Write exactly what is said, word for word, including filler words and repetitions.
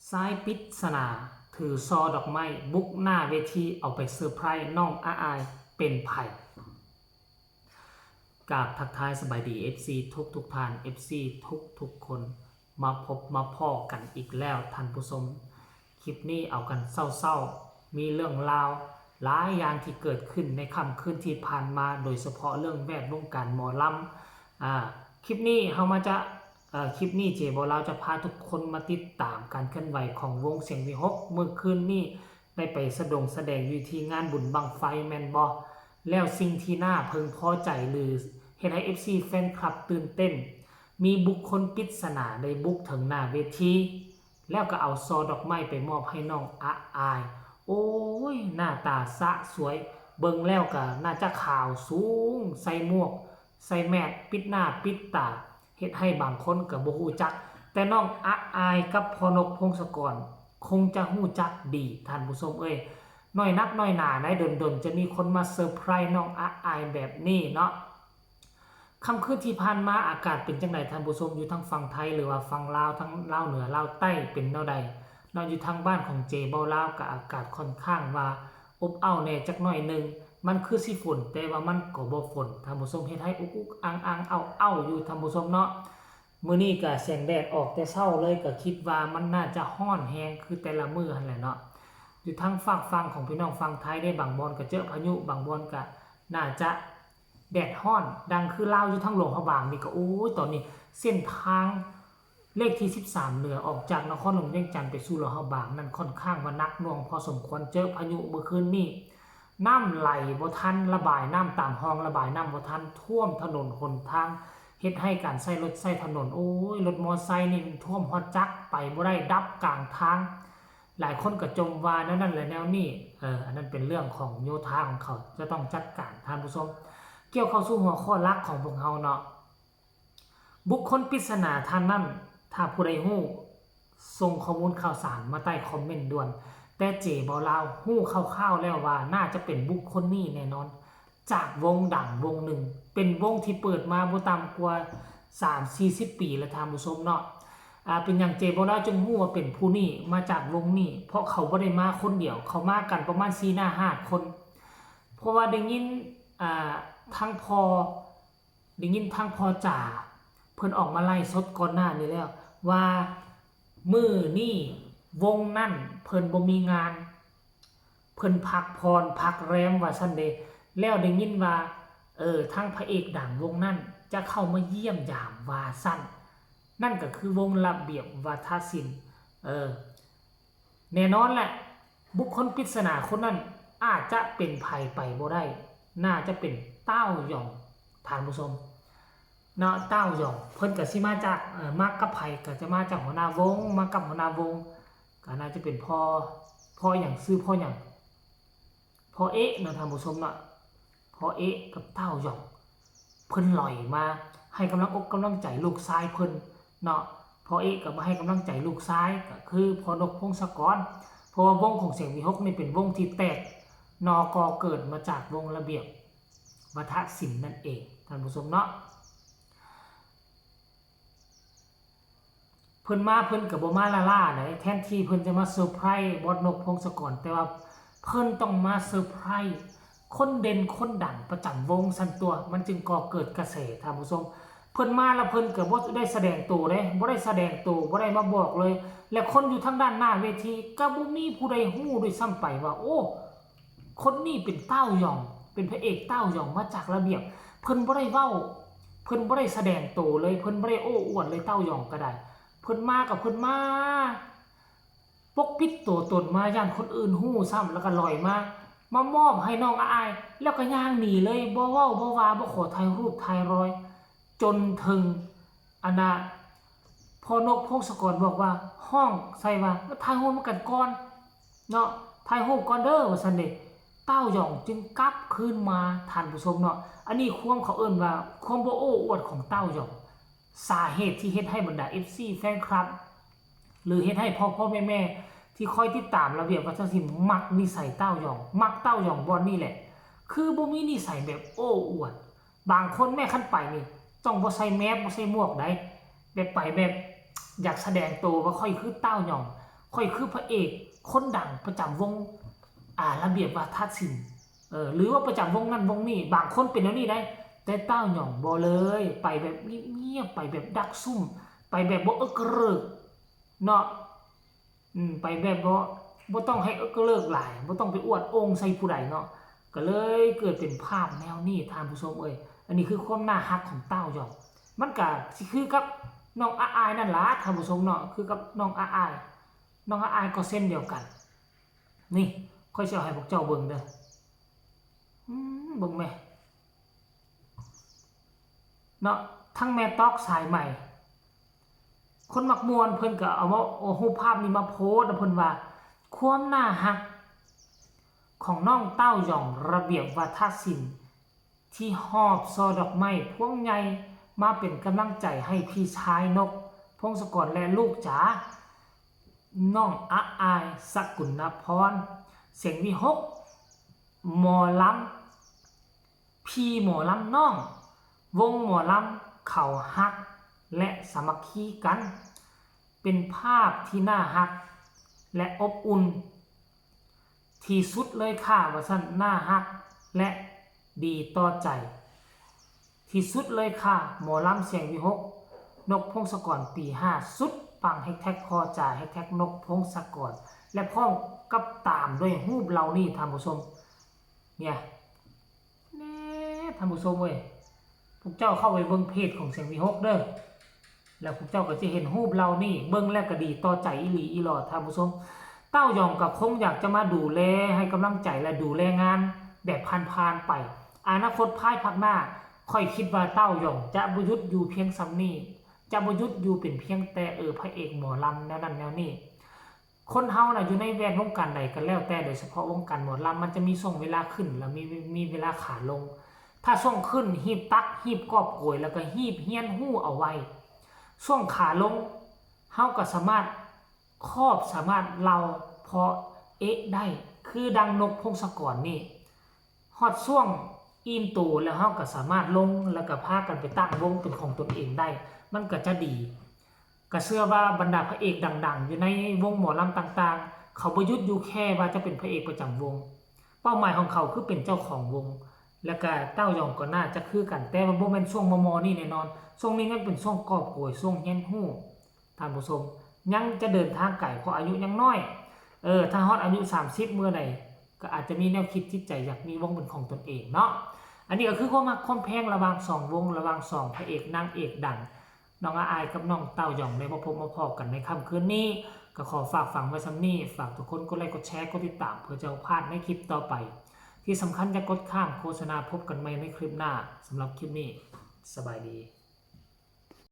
ชายปริศนาถือซอดอกไม้บุกหน้าเวทีเอาไปเซอร์ไพรส์น้องอาอายเป็นไผ กราบทักทายสบายดี เอฟซี ทุกทุกๆท่าน เอฟซี ทุกทุกๆคน มาพบมาพ้อกันอีกแล้วท่านผู้ชม คลิปนี้เอากันเศร้าๆ มีเรื่องราวหลายอย่างที่เกิดขึ้นในค่ำคืนที่ผ่านมา โดยเฉพาะเรื่องแวดวงการหมอลำอ่าคลิปนี้เฮามาจะเอ่อคลิปนี้เจบ่าวลาวจะพาทุกคนมาติดตามการเคลื่อนไหวของวงเสียงวิหค เมื่อคืนนี้ได้ไปสะดงแสดงอยู่ที่งานบุญบั้งไฟแม่นบ่ แล้วสิ่งที่น่าพึงพอใจหรือเฮ็ดให้ เอฟซี แฟนคลับตื่นเต้น มีบุคคลปริศนาได้บุกถึงหน้าเวที แล้วก็เอาซอดอกไม้ไปมอบให้น้องอาอาย โอ้ย หน้าตาสะสวย เบิ่งแล้วก็น่าจะขาวสูง ใส่หมวก ใส่แมส ปิดหน้าปิดตา เฮ็ดให้บางคนก็บ่ฮู้จัก แต่น้องอาอายกับพ่อนกพงศกร คงจะฮู้จักดี ท่านผู้ชมเอ้ย น้อยนักน้อยหนาได้ ดนๆ จะมีคนมาเซอร์ไพรส์น้องอาอายแบบนี้เนาะ ค่ำคืนที่ผ่านมาอากาศเป็นจั่งใดท่านผู้ชม อยู่ทางฝั่งไทยหรือว่าฝั่งลาว ทั้งลาวเหนือลาวใต้เป็นแนวใดเนาะ อยู่ทางบ้านของเจบ่าวลาวก็อากาศค่อนข้างว่าอบอ้าวแหน่จักหน่อยหนึ่ง มันคือสิฝน แต่ว่ามันก็บ่ฝน ท่านผู้ชม เฮ็ดให้อุกๆ อังๆ อ้าวๆ อยู่ ท่านผู้ชมเนาะ มื้อนี้ก็แสงแดดออกแต่เช้าเลย ก็คิดว่ามันน่าจะร้อนแฮงคือแต่ละมื้อหั้นแหละเนาะ อยู่ทางฟากฝั่งของพี่น้องฝั่งไทยได้ บางบ่อนก็เจอพายุ บางบ่อนก็น่าจะแดดร้อน ดังคือลาวอยู่ทางหลวงพระบางนี่ก็ โอ้ย ตอนนี้เส้นทางเลขที่สิบสามเหนือ ออกจากนครหลวงเวียงจันทน์ไปสู่หลวงพระบางนั่นค่อนข้างว่าหนักหน่วงพอสมควร เจอพายุเมื่อคืนนี้ น้ำไหลบ่ทัน ระบายน้ำตามห้อง ระบายน้ำบ่ทัน ท่วมถนนหนทาง เฮ็ดให้การใช้รถใช้ถนน โอ้ย รถมอไซค์นี่มันท่วมฮอดจักร ไปบ่ได้ ดับกลางทาง หลายคนก็จมว่าแนวนั้นและแนวนี้ เออ อันนั้นเป็นเรื่องของโยธาของเขา จะต้องจัดการ ท่านผู้ชม เกี่ยวเข้าสู่หัวข้อหลักของพวกเราเนาะ บุคคลปริศนาท่านนั้น ถ้าผู้ใดฮู้ ส่งข้อมูลข่าวสารมาใต้คอมเมนต์ด่วน แต่เจบ่าวลาวฮู้คร่าวๆแล้วว่าน่าจะเป็นบุคคลนี้แน่นอน จากวงดังวงหนึ่ง เป็นวงที่เปิดมาบ่ต่ำกว่าสามสี่สิบปีแล้ว ท่านผู้ชมเนาะ อ่า เป็นหยังเจบ่าวลาวจึงฮู้ว่าเป็นผู้นี้ มาจากวงนี้ เพราะเขาบ่ได้มาคนเดียว เขามากันประมาณสี่หน้าห้าคน เพราะว่าได้ยิน อ่า ทั้งพ่อ ได้ยินทั้งพ่อจ๋า เพิ่นออกมาไลฟ์สดก่อนหน้านี้แล้ว ว่ามื้อนี้วงนั้นเพิ่นบ่มีงาน เพิ่นพักผ่อนพักแรมว่าซั่นเด้ แล้วได้ยินว่า เออ ทางพระเอกดังวงนั้นจะเข้ามาเยี่ยมยามว่าซั่น นั่นก็คือวงระเบียบวาทศิลป์ เออ แน่นอนแหละ บุคคลปริศนาคนนั้นอาจจะเป็นไผไปบ่ได้ น่าจะเป็นเต้าหย่อง ท่านผู้ชม เนาะ เต้าหย่อง เพิ่นก็สิมาจาก เอ่อ มักกับไผก็จะมาจากหัวหน้าวง มากับหัวหน้าวง ก็น่าจะเป็นพ่อ พ่อหยัง ชื่อพ่อหยัง พ่อเอ๊ะเนาะ ท่านผู้ชมเนาะ พ่อเอ๊ะกับเต้าหย่อง เพิ่นลอยมาให้กำลังอกกำลังใจลูกชายเพิ่นเนาะ พ่อเอ๊ะก็มาให้กำลังใจลูกชาย ก็คือพ่อนกพงศกร เพราะว่าวงของเสียงวิหคนี่เป็นวงที่แตกหน่อก่อเกิดมาจากวงระเบียบวาทศิลป์นั่นเอง ท่านผู้ชมเนาะ เพิ่นมาเพิ่นก็บ่มาล้าๆ ได แทนที่เพิ่นจะมาเซอร์ไพรส์บอสนกพงศกร แต่ว่าเพิ่นต้องมาเซอร์ไพรส์คนเด่นคนดังประจำวงซั้นตั่ว มันจึงก่อเกิดกระแส ท่านผู้ชม เพิ่นมาแล้วเพิ่นก็บ่ได้แสดงตัวเด้ บ่ได้แสดงตัว บ่ได้มาบอกเลย และคนอยู่ทางด้านหน้าเวทีก็บ่มีผู้ใดฮู้ด้วยซ้ำไปว่า โอ้ คนนี้เป็นเต้าหย่อง เป็นพระเอกเต้าหย่องมาจากระเบียบ เพิ่นบ่ได้เว้า เพิ่นบ่ได้แสดงตัวเลย เพิ่นบ่ได้โอ้อวดเลย เต้าหย่องก็ได้ เพิ่นมาก็เพิ่นมา ปกปิดตัวตนมา ย้านคนอื่นฮู้ซ้ำ แล้วก็ลอยมา มามอบให้น้องอาอาย แล้วก็ย่างหนีเลย บ่เว้าบ่ว่า บ่ขอถ่ายรูปถ่ายรอย จนถึง อันน่ะ พ่อนกพงศกรบอกว่า ฮ้องใส่ว่า มาถ่ายรูปนำกันก่อน เนาะ ถ่ายรูปก่อนเด้อ ว่าซั่นเด้ เต้าหย่องจึงกลับคืนมา ท่านผู้ชมเนาะ อันนี้ความเขาเอิ้นว่า ความบ่โอ้อวดของเต้าหย่อง สาเหตุที่เฮ็ดให้บรรดา เอฟซี แฟนคลับ หรือเฮ็ดให้พ่อๆ แม่ๆ ที่คอยติดตามระเบียบวาทศิลป์มักนิสัยเต้าหย่อง มักเต้าหย่องบ่อนนี่แหละ คือบ่มีนิสัยแบบโอ้อวด บางคนแม่คันไปนี่ ต้องบ่ใส่แมส บ่ใส่หมวกได แบบไปแบบอยากแสดงตัวว่าข้อยคือเต้าหย่อง ข่อยคือพระเอกคนดังประจำวง อ่า ระเบียบวาทศิลป์ เออ หรือว่าประจำวงนั้นวงนี้ บางคนเป็นแนวนี้ได้ แต่เต้าหย่องบ่เลย ไปแบบเงียบๆ ไปแบบดักซุ่ม ไปแบบบ่เอิกเกริกเนาะ อืม ไปแบบบ่ บ่ต้องให้เอิกเกริกหลาย บ่ต้องไปอวดโอ่งใส่ผู้ใดเนาะ ก็เลยเกิดเป็นภาพแนวนี้ ท่านผู้ชมเอ้ย อันนี้คือความน่าฮักของเต้าหย่อง มันก็สิคือกับน้องอาอายนั่นล่ะ ท่านผู้ชมเนาะ คือกับน้องอาอาย น้องอาอายก็เช่นเดียวกัน นี่ ข่อยสิเอาให้พวกเจ้าเบิ่งเด้อ อืม เบิ่งแม่ เนาะ ทั้งแม่ต๊อกสายใหม่ คนมักม่วนเพิ่นก็เอามา เอารูปภาพนี้มาโพสต์นะ เพิ่นว่า ความน่าฮักของน้องเต้าหย่องระเบียบวาทศิลป์ ที่หอบซอดอกไม้พวงใหญ่มาเป็นกำลังใจให้พี่ชายนกพงศกรและลูกจ๋า น้องอาอาย สกุณพร เสียงวิหก หมอลำ พี่หมอลำน้อง วงหมอลำเขาฮักและสามัคคีกัน เป็นภาพที่น่าฮักและอบอุ่น ที่สุดเลยค่ะ ว่าซั่น น่าฮักและดีต่อใจ ที่สุดเลยค่ะ หมอลำเสียงวิหก นกพงศกร ปีห้า สุดปัง แฮชแท็กพ่อจ๋า แฮชแท็กนกพงศกร และพร้อมกับตามด้วยรูปเหล่านี้ ท่านผู้ชม เนี่ย แน่ ท่านผู้ชมเว้ย พวกเจ้าเข้าไปเบิ่งเพจของเสียงวิหกเด้อ แล้วพวกเจ้าก็จะเห็นรูปเหล่านี้ เบิ่งแล้วก็ดีต่อใจอีหลีอีหลอ ท่านผู้ชม เต้าหย่องก็คงอยากจะมาดูแล ให้กำลังใจและดูแลงานแบบผ่านๆไป อนาคตภายภาคหน้า ข่อยคิดว่าเต้าหย่องจะบ่หยุดอยู่เพียงส่ำนี้ จะบ่หยุดอยู่เป็นเพียงแต่ เออ พระเอกหมอลำแนวนั้นแนวนี้ คนเฮาน่ะอยู่ในแวดวงการใดก็แล้วแต่ โดยเฉพาะวงการหมอลำ มันจะมีช่วงเวลาขึ้น แล้วมี มีเวลาขาลง ถ้าช่วงขึ้น รีบตัก รีบกอบโกย แล้วก็รีบเฮียนรู้เอาไว้ ช่วงขาลง เฮาก็สามารถคอบ สามารถเล่าเพาะเอ๊ะได้ คือดังนกพงศกรนี่ ฮอดช่วงอิ่มโตแล้ว เฮาก็สามารถลง แล้วก็พากันไปตั้งวงเป็นของตนเองได้ มันก็จะดี ก็เชื่อว่าบรรดาพระเอกดังๆ อยู่ในวงหมอลำต่างๆ เขาบ่หยุดอยู่แค่ว่าจะเป็นพระเอกประจำวง เป้าหมายของเขาคือเป็นเจ้าของวง และก็เต้าหย่องก็น่าจะคือกัน แต่ว่าบ่แม่นช่วงมอๆ นี่แน่นอน ช่วงนี้ยังเป็นช่วงกอบโกย ช่วงเฮียนรู้ ท่านผู้ชม ยังจะเดินทางไกล เพราะอายุยังน้อย เออ ถ้าฮอดอายุ สามสิบ เมื่อใด ก็อาจจะมีแนวคิดจิตใจอยากมีวงเป็นของตนเองเนาะ อันนี้ก็คือความฮักความแพงระหว่างสองวง ระหว่างสองพระเอกนางเอกดัง น้องอาอายกับน้องเต้าหย่องได้มาพบมาพ้อกันในค่ำคืนนี้ ก็ขอฝากฝังไว้ส่ำนี้ ฝากทุกคนกดไลค์กดแชร์กดติดตาม เพื่อจะบ่พลาดในคลิปต่อไป ที่สำคัญอย่ากดข้ามโฆษณา พบกันใหม่ในคลิปหน้า สำหรับคลิปนี้ สบายดี